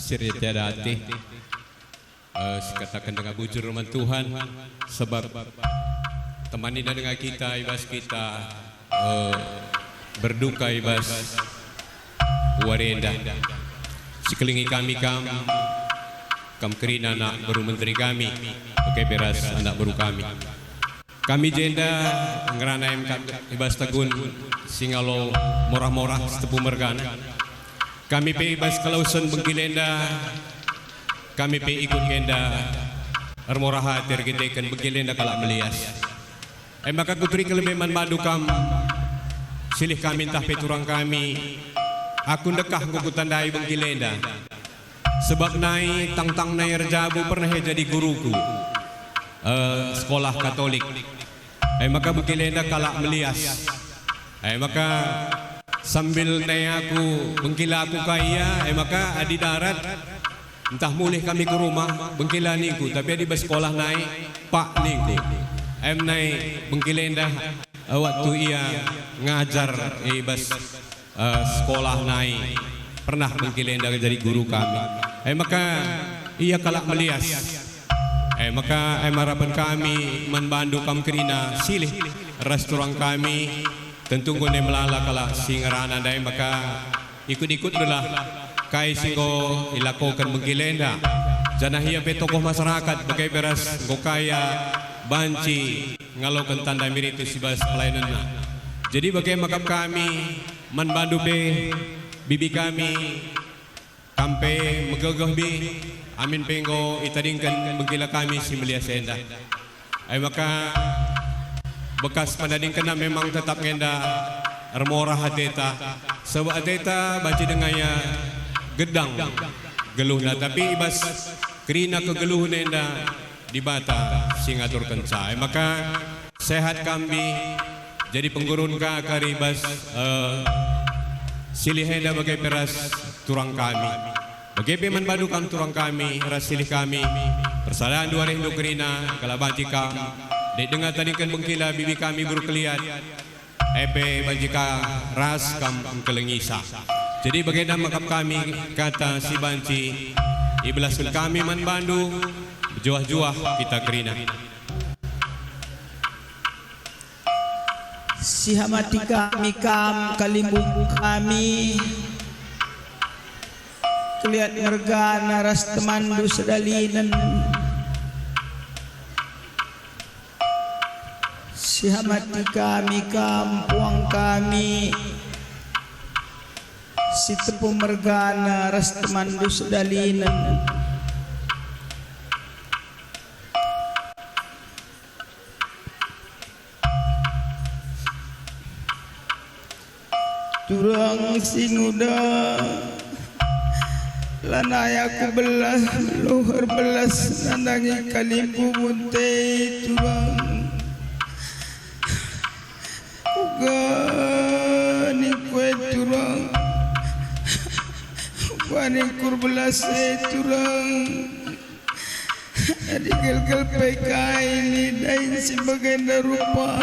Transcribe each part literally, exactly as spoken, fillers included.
Sirja tiada atih, eh, sikataken denga bujur man Tuhan, sebab temani denga kita i bas kita, eh, berduka i bas wari enda. Sikelengi kami kam, kam kerina anak beru menteri kami, bage pe ras anak beru kami. Kami jenda ngerana em kam i bas tegun si ngalo morah-morah Sitepu mergana. Kami pe i bas kelawesen bengkil enda, kami pe ikut enda ermorah ate erkiteken bengkil enda kalak melias. E maka kuturiken lebe man bandu kam silih kami ntah pe turang kami, aku ndekah enggo kutandai bengkil enda. Sebab nai tangtang nai erjabu pernah ia jadi guruku, eh, sekolah Katolik. E maka bengkil enda kalak melias. E maka sambil nai aku bengkil aku ka ia, e maka adi darat ntah mulih kami ku rumah, bengkila ningku, tapi adi bas sekolah nai, pak ningku. Em nai bengkil enda, eh, waktu ia ngajar i bas eh, sekolah nai, pernah bengkil enda jadi guru kami. E maka ia kalak melias. E maka e marapen kami man bandu kam kerina silih ras turang kami, tentu enggo nai melala kalak si ngerana ndai maka ikut-ikutlah kai si enggo ilakoken bengkil enda. Janah ia pe tokoh masyarakat bage pe ras enggo ka ia banci ngaloken tanda meritus i bas pelayanenna. Jadi bage maka kami man bandu pe, bibi kami, kam pe megegeh bi, amin pe enggo itadingken bengkila kami si melias enda. E maka bekas penadingkenna memang tetap ngenda ermorah ateta, sebab ateta banci denga ia gedang geluhna, tapi i bas kerina kegeluhen enda Dibata si ngaturkenca. E maka sehat kam bi, jadi penggurun ka kari bas, eh, silih enda bage pe ras turang kami. Bage pe man bandu kam turang kami ras silih kami. Persadan dua rindu kerina, kalak banci kam, lit denga tadingken bengkila bibi kami beru keliat. E pe banci ka ras kam engkelengisa. Jadi bagenda maka kami kata si banci ibelasken kami man bandu, bejuah-juah kita kerina. Sihamati kami kam, kalimbung kami, keliat mergana ras temanndu sedalinen. Sihamati kami kam, puang kami, Sitepu mergana ras temanndu sedalinen. Turang si nguda, lanai aku belas, luhur belas nandangi kalimbumun te, turang. Uga ningku e, turang. Uga ningku erbelas e, turang. Adi gelgel pe kai lidain si bagenda rupa.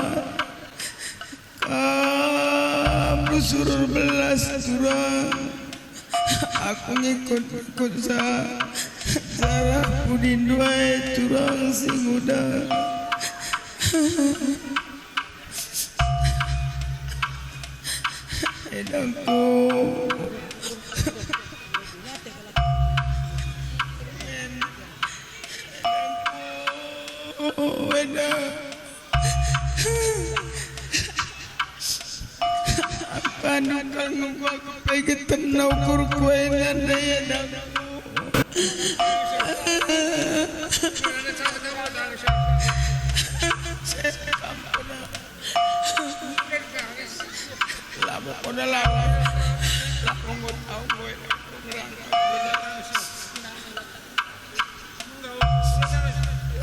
Kam suruh belas turang. Aku ngikut-ngikut sa, sarah pudin duai turang si nguda. Edangku. Edangku. Edang. Apandu kal nunggu aku paigetemna ukurku enda ndai edangku. Labo kona labo. Labo nggo tau nggo edangku ngerangkap.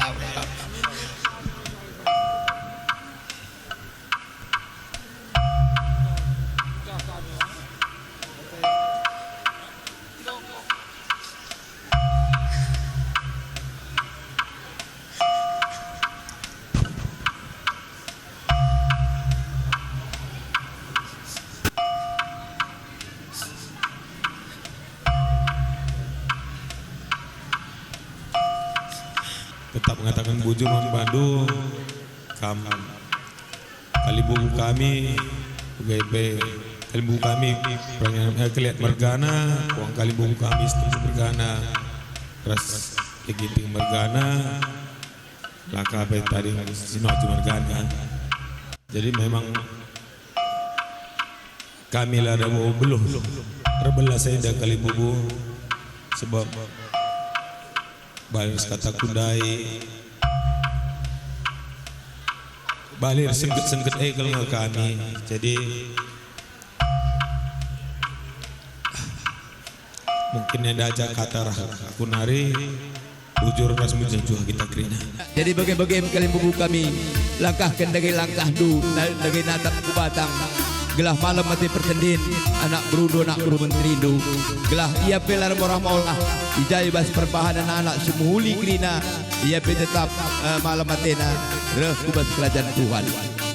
Labo, labo. Tetap ngataken bujur man bandu, kam kalimbubu kami, bage pe kalimbubu kami, Perangin, eh, Keliat mergana, puang kalimbubu kami, Situmbuan mergana, ras Ginting mergana, Langkah pe tading si maju mergana. Jadi memang kami la dabo beluh erbelas enda kalimbubu, sebab bali ras kata kundai, bali ras sengket-sengket e kal nge kami. Jadi mungkin enda aja kata rah aku nari. Bujur ras mejuah-juah kita kerina. Jadi bage-bage kalimbubu kami, langkahken dage langkahndu, na-, dage natap ku batang, gelah malem ate pertendin anak berundu, anak beru menterindu, gelah ia pe la ermorah-morah, i ja i bas perbahanen anak si mehuli kerina, ia pe tetap, eh, malem atena reh ku bas kerajan Tuhan.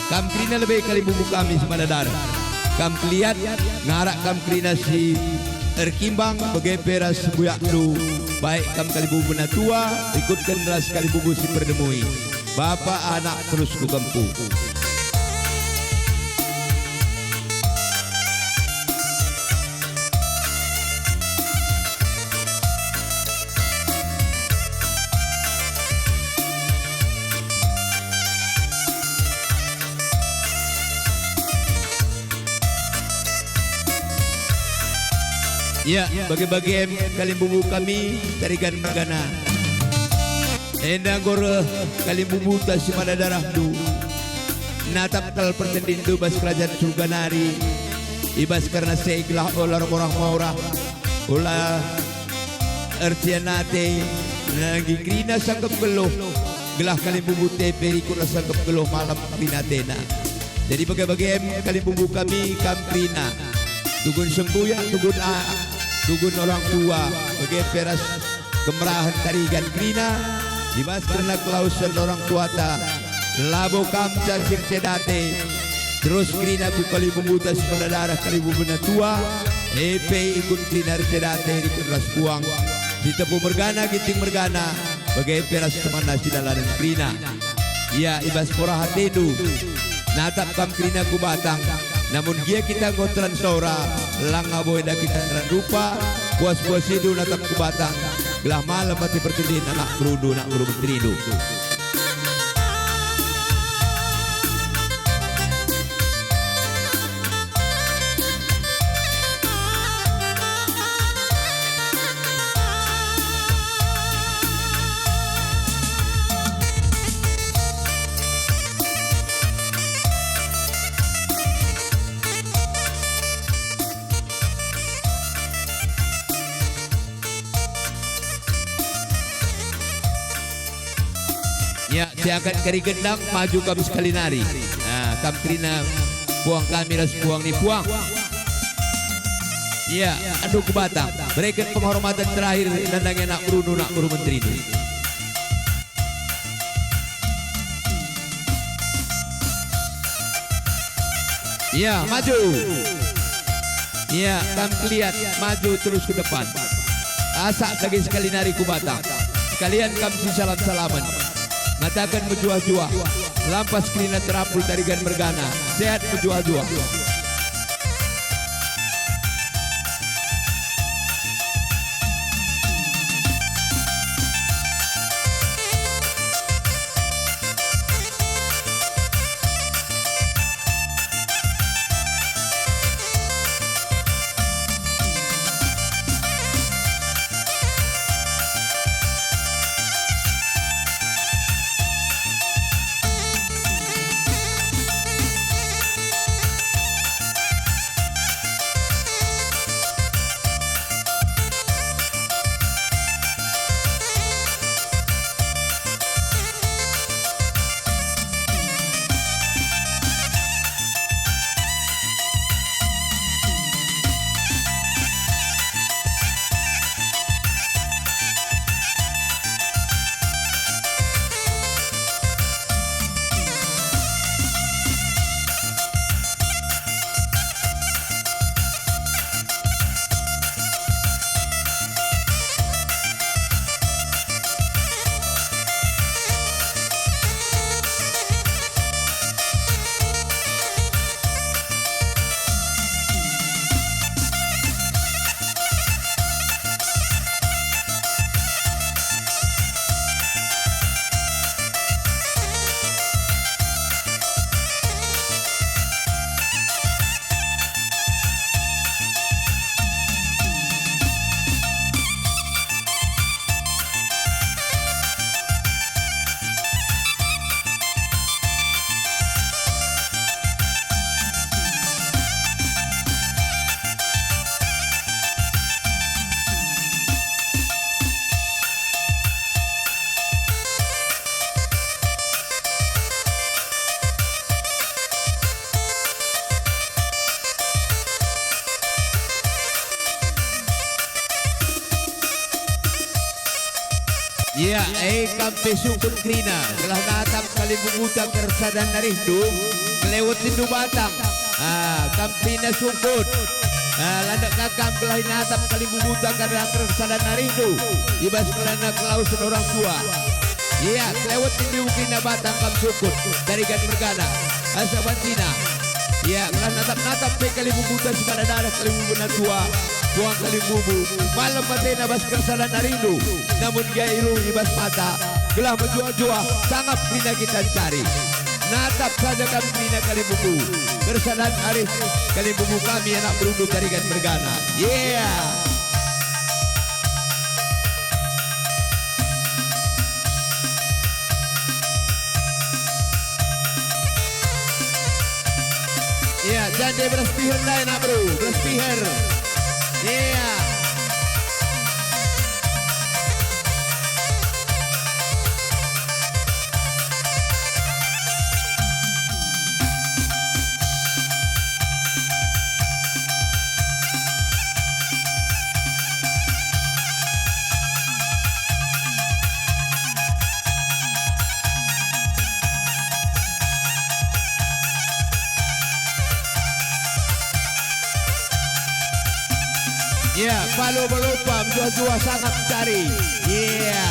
Kam kerina lebe kalimbubu kami si mada dareh. Kam Keliat, ngarak kam kerina si erkimbang, bage pe ras buyakndu, baik kam kalimbubu Natua, rikutken ras kalimbubu si perdemui. Bapa, Anak, terus ku kempu. Ya, bage-bage kalimbubu kami, Tarigan mergana. Enda enggo reh kalimbubuta si mada darehndu. Natap kal pertendindu bas kerajan Surga nari. I bas kerna si e gelah ola ermorah-morah, ola ercian ate, nandangi kerina sangkep geluh, gelah kalimbubu e pe rikut ras sangkep geluh malem kerina atena. Jadi bage-bage kalimbubu kami kam kerina. Tugun sembuyak, tugun a-, tugun orang tua, bage pe ras kemerahen Tarigan kerina, i bas kerna kelawesen orang tuata, labo kam cacing cedate, terus kerina ku kalimbubuta si mada dareh kalimbubu Natua, e pe ikut kerina ercedate rikut ras puang, Situmbuan mergana, Ginting mergana, bage pe ras temanna si dalanen kerina. Ia i bas porah atendu. Natap kam kerina ku batang, namun gia kita enggo telan sora, langa bo enda kita telan rupa, puas-puasindu natap ku batang, gelah malem ate pertendin anak berundu, anak beru menterindu. Ya, siakan kari gendang, maju kam sekali nari. Nah, kam kerina puang kami ras puang ni puang. Ya, aduh ku batang, bereken penghormatan terakhir nandangi anak berundu, anak beru menterindu. Ya, maju. Ya, kam Keliat, maju terus ke depan. Asak dage sekali nari ku batang. Sekalian kam si salam-salamen. Ngataken mejuah-juah. Lampas kerina terapul Tarigan mergana. Sehat mejuah-juah. Ia, e, kam pe sungkun kerina, gelah natap kalimbubuta kersadan arihndu, kelewet nindu batang. Ah, kam kerina sungkun. Ah, landek ka kam gelah natap kalimbubuta kersadan arihndu, i bas kerana kelawesen orang tua. Ia, kelewet nindu kerina batang kam sungkun, Tarigan mergana, asa bantina. Ia, gelah natap-natap pe kalimbubuta si mada dareh, kalimbubu natua, puang kalimbubu, malem atena bas kersadan arihndu, namun gia iruh i bas mata, gelah mejuah-juah, sangap kerina kita ncari. Natap saja kam kerina kalimbubu, kersadan arih kalimbubu kami anak berundu Tarigan mergana. Ia. Ia, jande beras piher ndai, anak beru, beras piher. Ia. Ia, palu melupa, mejuah-juah sangap ncari. Ia.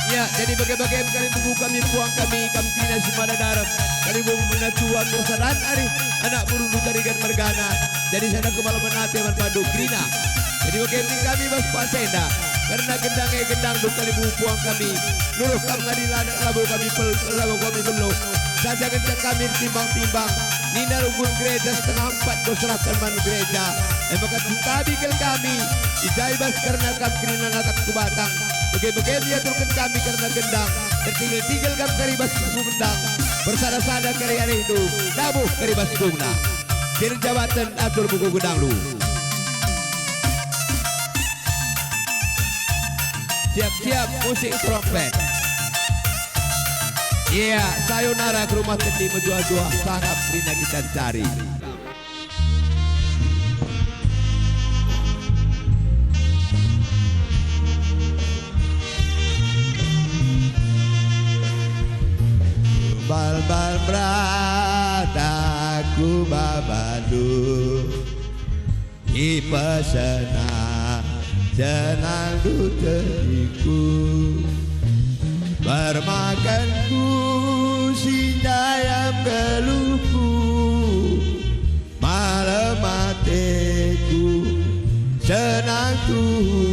Ia, jadi bage-bage kalimbubu kami, puang kami, kam kerina si mada dareh, kalimbubu natua kersadan arih, anak berundu Tarigan mergana, jadi sada kemalemen ate man bandu kerina. Jadi bage min kami bas pas enda, kerna gendang e gendang, duh kalimbubu puang kami, nuruh kam ngadi landak labo kami pel-, labo kami beluh. Saja ngenca kami ertimbang-timbang, nina runggun gereja setengah empat kuserahken man gereja. E maka sentabi kal kami, i ja i bas kerna kam kerina natap ku batang. Bage-bage min iaturken kami kerna gendang, ertigel-tigel kam kari bas kepu gendang, bersada-sada kari arihndu, dabuh kari bas gungna. Kirim jabaten atur buku gendangndu. Siap-siap musik trompet. Ia, sayonara ke rumah tendi, mejuah-juah sangap kerina kita ncari. Bal-bal merata ku babandu. Ipesena senang duteku, bermakanku si ndai am geluhku, malem ateku senang tuhu.